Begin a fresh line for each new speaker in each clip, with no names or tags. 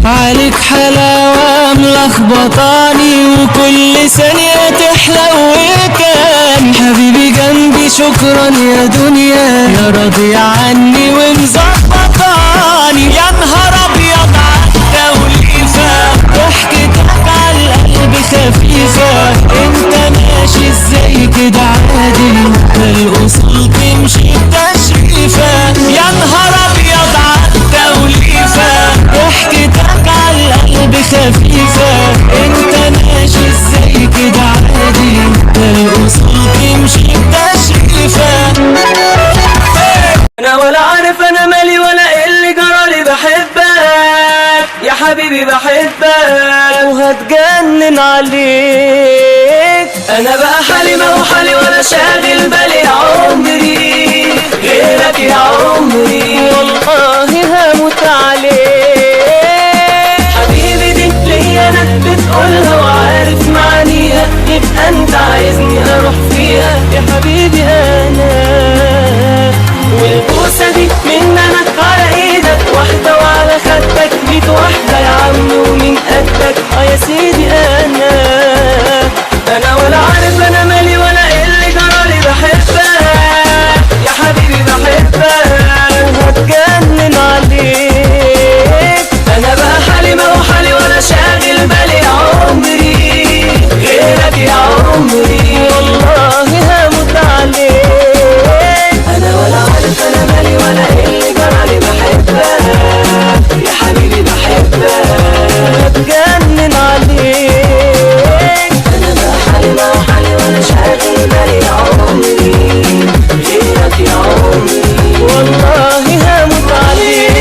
عليك حلاوة ملخبطاني، وكل ثانية تحلو تاني. حبيبي جنبي شكرا يا دنيا، يا راضية عني ومظبطاني. يا نهار أبيض عالتوليفة، ضحكتك عالقلب خفيفة. انت ماشي ازاي كده عادل، الأصول تمشي بتشريفة. يا نهار أبيض عالتوليفة، ضحكتك عالقلب خفيفة. انت ماشي ازاي كده عادل، الأصول تمشي بتشريفة.
انا ولا عارف انا مالي ولا ايه اللي جرالي، بحبك يا حبيبي بحبك وهتجنن عليك. انا بقى حالي ما هو حالي ولا شاغل بالي يا عمري غيرك يا عمري، والله هموت عليك. حبيبي دي ليا انا بتقولها وعارف معانيها، يبقى انت عايزني اروح فيها يا حبيبي انا. والبوسة دي من انا على ايدك واحدة وعلى خدك 100 واحدة يا عم ومين قدك اه يا سيدي انا. انا ولا عارف انا مالي ولا ايه اللي جرالي، بحبك يا حبيبي بحبك وهتجنن عليك. انا بقى حالي ما هو حالي ولا شاغل بالي يا عمري غيرك يا عمري، والله هموت عليك. انا ولا عارف انا مالي ولا ايه اللي جرالي، بحبك يا حبيبي بحبك هتجنن عليك. انا بقى حالي ما هو حالي ولا شاغل بالي يا عمري غيرك يا عمري، والله هموت عليك.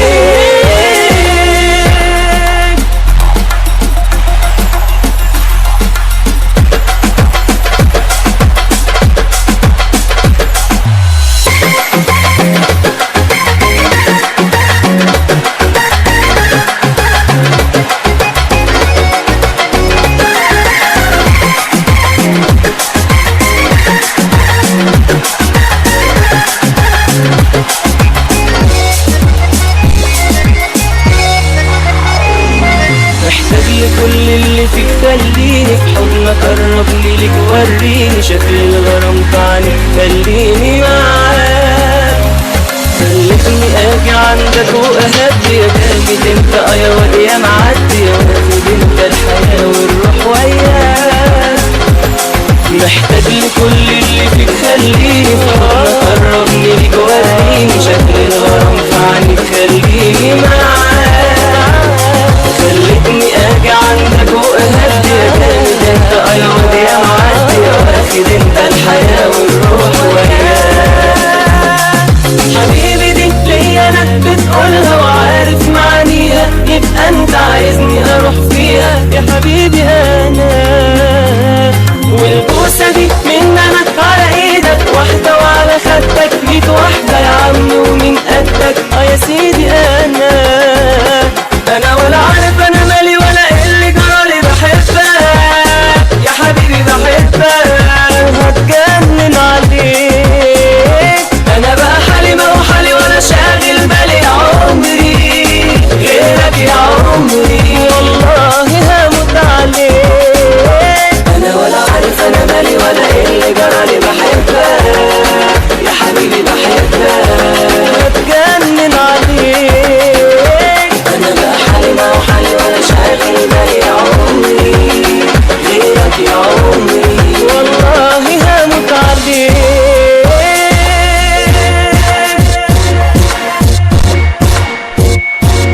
محتاج لكل اللي فيك، خليني في حضنك، قربني ليك وريني شكل الغرام تعني، خليني معاك. خلتني اجي عندك واهدي يا جامد انت يا واد